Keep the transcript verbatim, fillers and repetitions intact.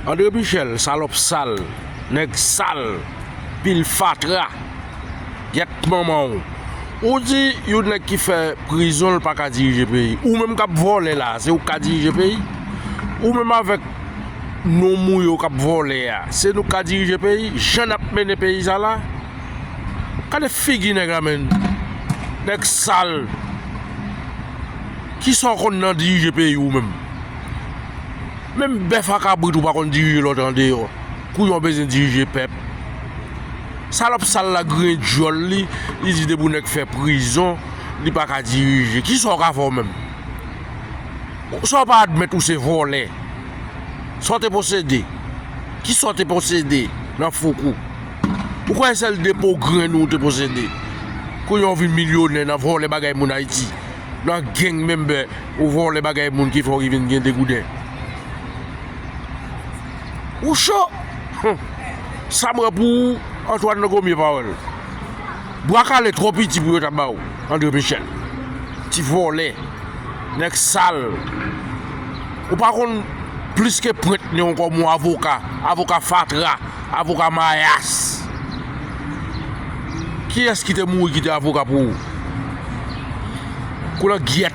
André Michel, salòp sal, nèg sal, pil fatra, gyèt manman w. Ou di yon nèg ki fè prizon l pa ka dirije peyi. Ou menm k ap vòlè la, se ou k ka dirije peyi? Ou menm avèk nonm ou yo k ap vòlè a, se nou k ka dirije peyi? Jan n ap mennen peyi sa la? Gade figi nèg la, menn. Nèg sal. Kisa w konn nan dirije peyi ou menm? Menm bèf a kabrit ou pa konn dirije lòt andeyò. Kounya w bezwen dirije pèp. Salòp sal la griyen dyòl li, li di depi yon nèg fè prizon, li pa ka dirije. Kisa w ka fè w menm? Sa w pa admèt ou se vòlè? Sa w te posede? Kisa w te posede nan fouk ou? Ou kwè sèl depo grenn ou te posede? Kounya w vin milyonè nan vòlè bagay moun Ayiti. Nan gang menm bè, ou vòlè bagay moun ki fè w vin gen degouden. Ou cho! Hum. Sa m wè pou ou, Antoine nan gomye pawòl. Bwa kale twò piti pou yo ta ba w, André Michel. Ti vòlè. Nèg sal. Ou pa konn plis ke prèt ni ankò, mon avoka. Avoka fatra. Avoka mayas. Kiyès ki te mouri ki te avoka pou ou? Koulè gyèt